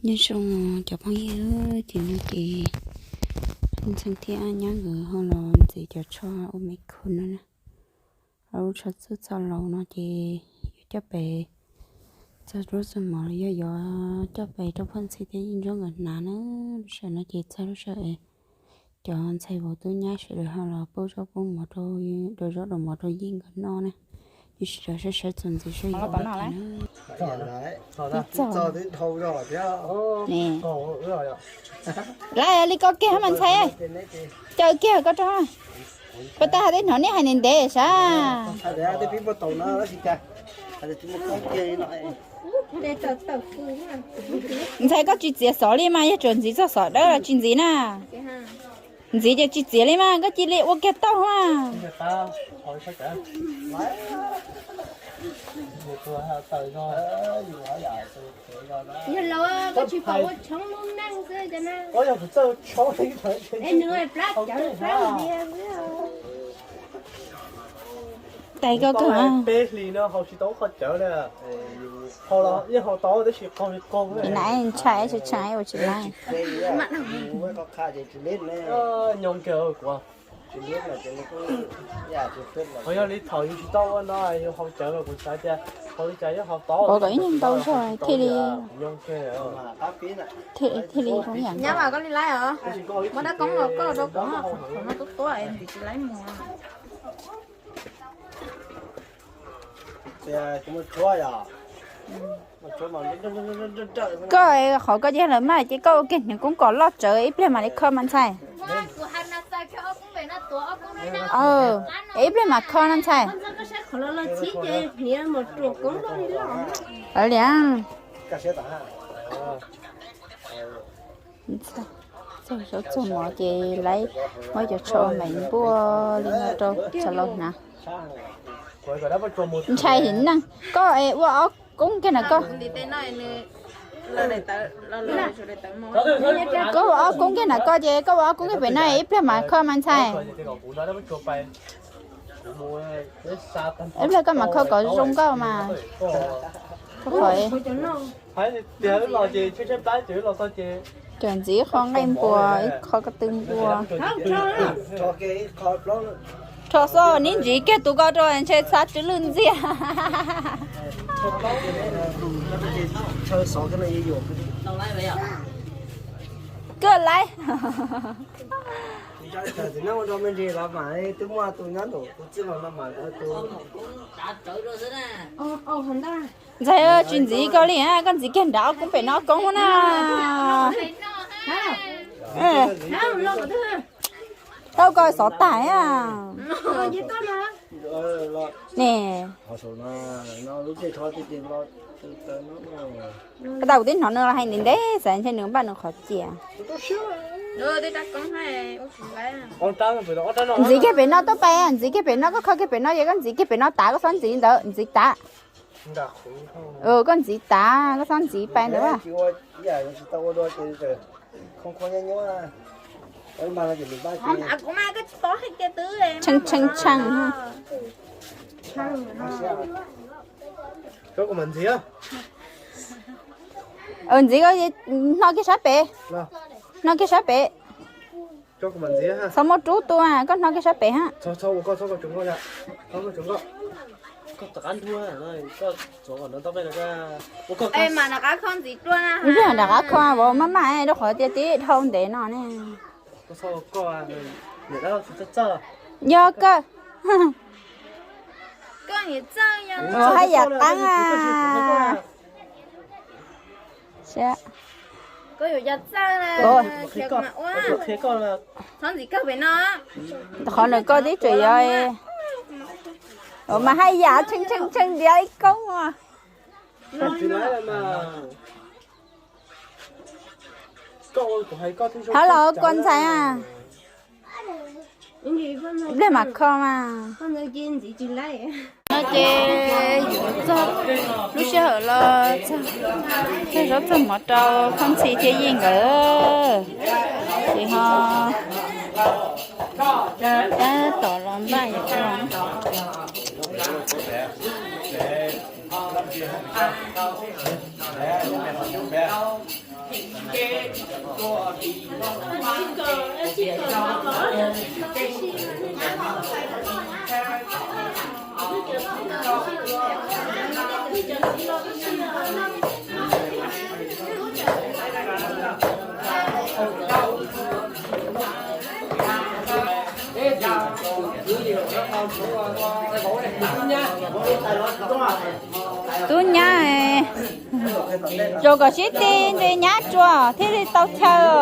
Nyob zoo cov phooj ywg, ces no ces Ntxhee thiab Ab Nyab nkawd ho los ntxiv cov tsho ua me khu no na. Lub tsho txwj txho laus no ces yuav coj pem txog rau txog mov los yog yuav coj pem rau Phaj Ntxhee thiab Yeej Ntsuab nkawd hnav na. Lub sij hawm no ces txog lub sij hawm cov ntxhais vauv tub nyab sawv daws ho los pub zaub pub mov rau, rau zaub rau mov rau Yeej nkawd noj na. Ces sawv daws saib saib txuas ntxiv saib yuav ua li cas na. Lawv li koj kiag mas ntxhais, caw kiag koj rau. Puas tau hais tej hnov nej hais ntev ntev sav? Ntxhais koj tsis txiav xov li mas yog tsuas ntxiv txog xov dawb los tsis ntxiv na. Ntxiv ces tsis txiav li mas koj cia li ua kiag tau mas. Yog los koj tsis pom ua tshoob lub neej xwb cov na. Es nws plab cawv plab diav xwb. Tais koj kawg. Peb hlis no haus tsis tau qhov cawv li. Haus los yeej haus tau tab sis qaug li qaug. Ntshai tshee ua tsis laib. Ho yog li thaum yus tsis tau ua no yus haus cawv los kuv xav tias haus li cas yeej haus tau. Ua kom ib nyuag ntau zog thiaj li, thiaj li zoo yam. Nyab mas koj li laib os. Muaj dab koob los koj los rau kuv, qhov no tuab tuab es ntim tsis laib mus. Koj qhov koj cia lawm mas ces koj ua kiag hnyuv koob kom loj tsawv ib pliag mam li kho mas ntxhais. Ib pliag mam kho no ntxhais. Li txog zaub txog mov ces laib muab cov tsho me npuaj li no rau tsov laus hnav. Ntshai heev neeg, koj es ua ob koob kiag na koj. Koj ua ob koob kiag na koj ces koj ua ob koob kiag pem no ib pliag mam kho mas ntxhais. Ib pliag koj mam kho kom zoo nkauj mas. Cov ntxiv qho nqaij npua, ib qho ko tw npua. Rho xwb, neb ntxiv kiag tus ko rau ntshe txhob tsw lwj ntxiag. Koj laib. Ntxhais, tsis ntxiv koj li, koj ntxiv kiag nrad ob koob pem no ob koob na. Tau koj xov tas. Ne. Koj tau kuv twb hnov nws los hais ntev ntev xav ntshe nws npaj nws qhov cia. Ntxiv kiag pem no tuaj pais, ntxiv kiag pem no, koj kho kiag pem no, yog koj ntxiv kiag pem no tav, koj txhob ntxiv ntawd, ntxiv tav. Koj ntxiv tav, koj txhob ntxiv pais ntawd. Tshee tshee tshee. Ntxiv, hno kiag sab pem, hno kiag sab pem. Txhob muab rub tua, koj hno kiag sab pem hab. Ib pliag nram qab kho vauv maj maj rau qhov tias tib dhau ntev no ne. Yog koj, haj yam qab. Qhov nws koj tib tseem yog mas haj yam tshee tshee tshee ntiav ib koob. Hab los koj ntxhais, ib pliag mam kho mas. No ces yus txog lub sij hawm los txog zaub txog mov rau Phaj Ntxhi thiab Yeej nkawd, ces ho tab tom los npaj yam ua. Tub nyab, zaum kom sib tw ntes nyab tsuag thiaj li tau chaw.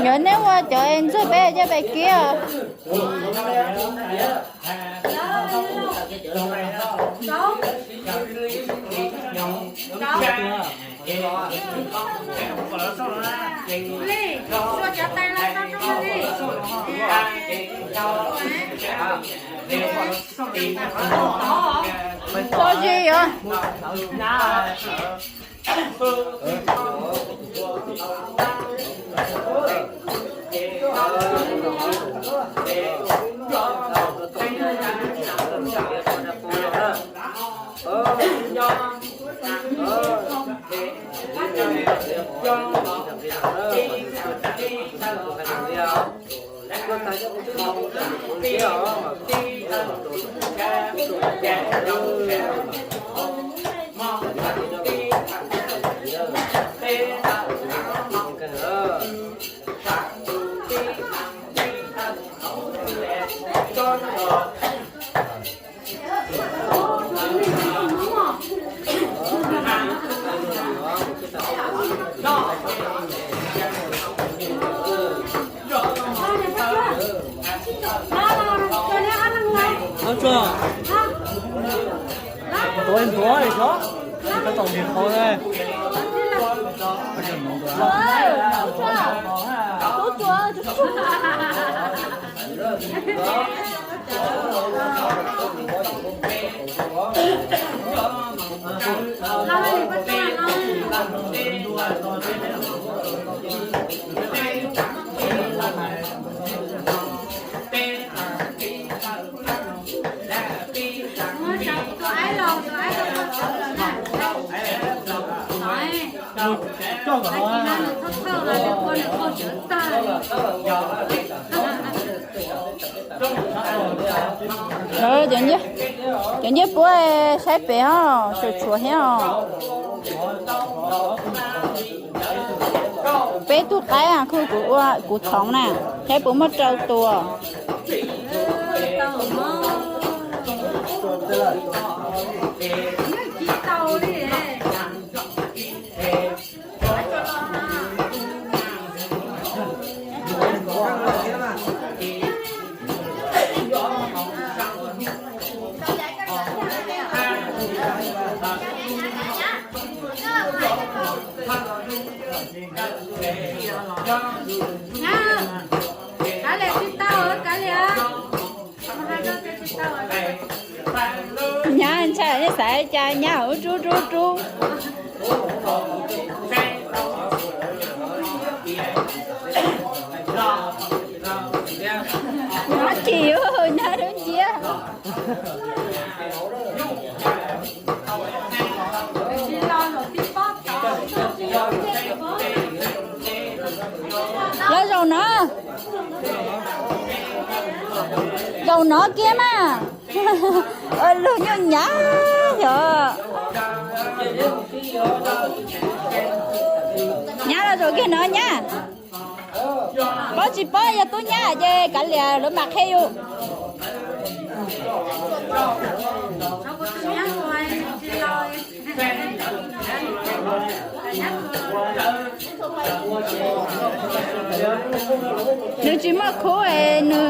Yog neb ua cov ntxuag peb coj pem kib os. Tso zis os. Cov ncej puab saib pem os, tseem tshuav thiab os. Peb tug qaib, kuv txhoov na, saib puas muaj rau tus. Kav liam tsis tau, kav liam. Nyab ntshai, nej xav cas nyab ub rub rub rub. Nyab chim, nyab lub nciab. Los zaum no, zaum no kiag mas. Luag nyuj nyab yog. Nyab los zaum kiag no nyab. Paub tsis paub yog tub nyab ces kav liam lawv mam qhia yus. Nws tsis muaj khub es nws.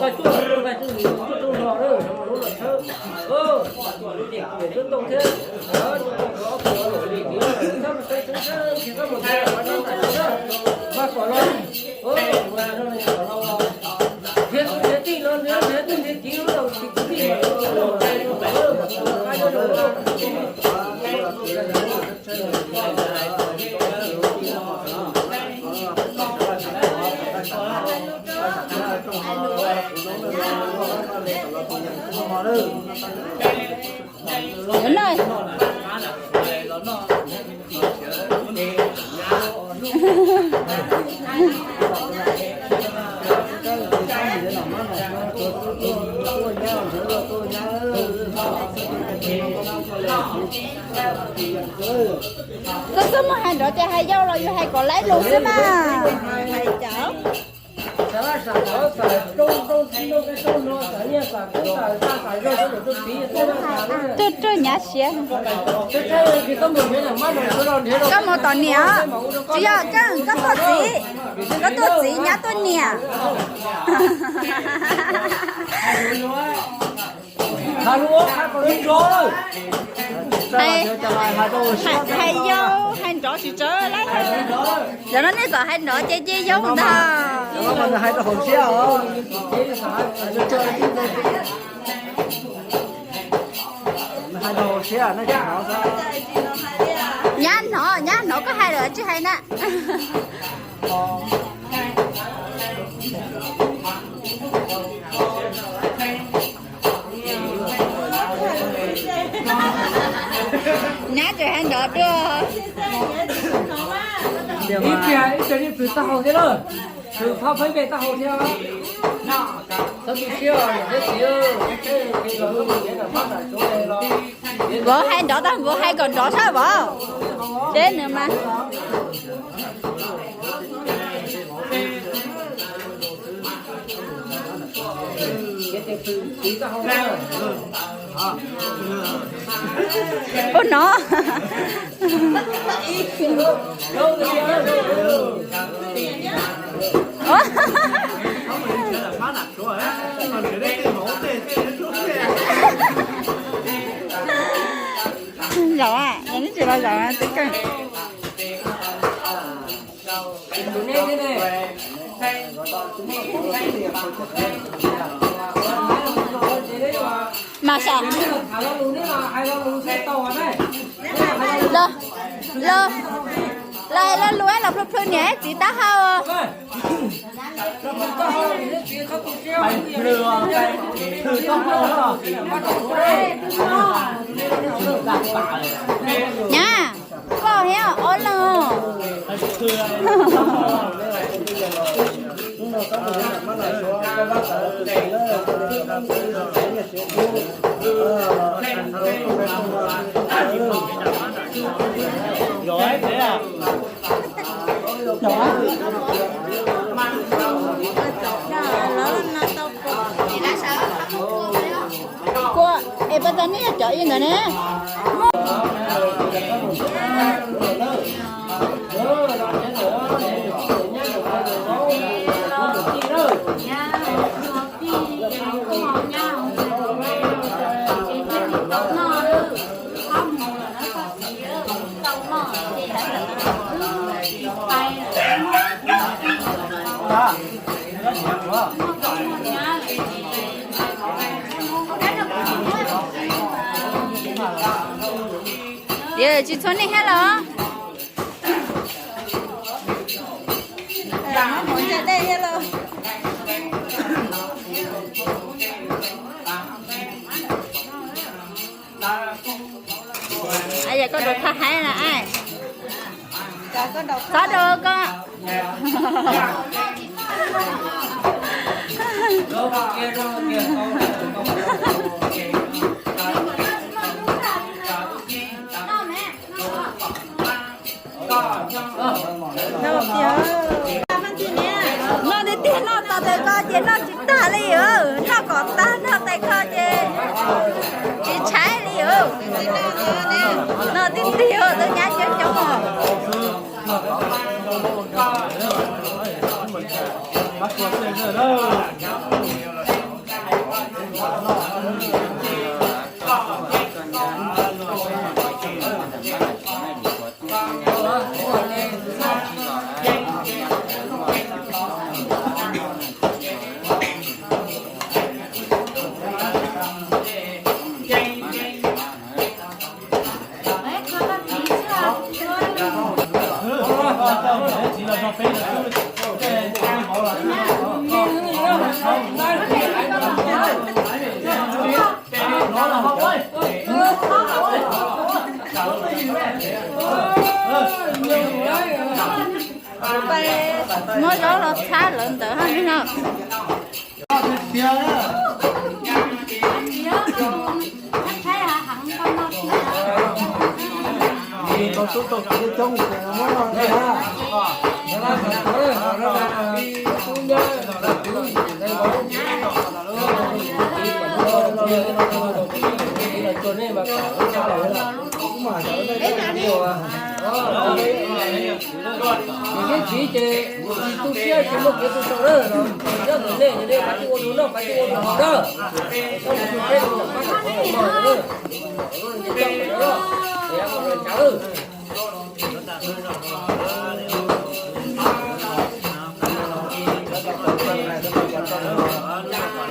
Paj Tsuaj, Paj Tsuaj, Tsuaj Tsuaj no, lub no tshawb, Tsuaj Tau thiab, Tsuaj Tau ob tug, Paj Kom no, Paj Kom no, nrhiav kwv nrhiav tij no, nrhiav kwv nrhiav tij, lub no tsis kwv tij mas, Yuav noj. Koj txhob muab hais nrov ces hais yau los yus hais kom laib lus xwb mas. Rag rag nyav siav. Koj mus tom niam, tsis yog, koj tuaj txiv, koj tuaj txiv nyab tuaj niam. Hais, hais yau hais nrov tsis tsawg lawm. Yog no nej kom hais nrov ces cia yau ntag. Nyab hnov, nyab hnov koj hais lawm tsis hais na. Nyab tseem hais nrov dua. Ib txhia ib txhia ib txwm taub hau thiab lawm, txwm phab pheeb pem taub hau thiab. Vauv hais nrov tag, vauv hais kom nrov sab vauv, seb nws mas. Ua no. Zaum, neb tsis los zaum twb kawg. Mas sam, los, los, los hais lo lus los plhws plhws niam txiv taub hau. Nyab, koj thiab ob leeg. Kua, es pas tas nej yog cov ib ntawd ne? Yog tsis txhua neeg thiab los? Yog koj rau thaj haib na, txhob rau koj. Noj tiag tiag, noj tas tais ko ces noj tsis tag li, noj kom tag noj tais ko ces tsis tshaib li. Noj tiag tiag, tus nyab coob coob os. Muab zaub los txhab lawv ntawd hab no. Ces yeej txiv ces tsis tu siab tsis muaj kev tu tau na, nyob ntawm nej ces nej kav tsij ua tus noj kav tsij ua tus haus na. Txhob mus tu siab rau pab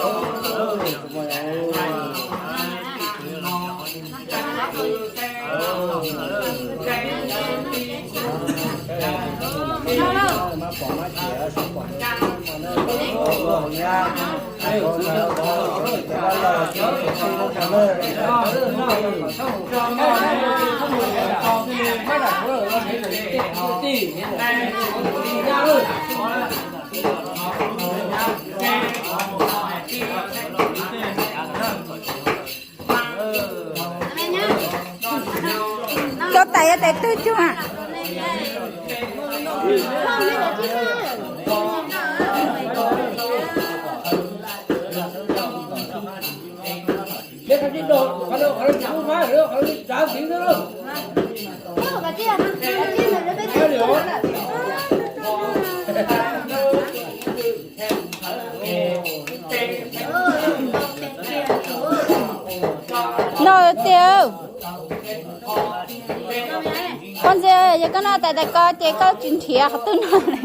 tom qhov mos na. Tuaj tais yuav tais twg cuag? No tiag. Poj ntxwg, yog koj noj tais tais ko ces koj tsis nrhiav qhov twg noj li.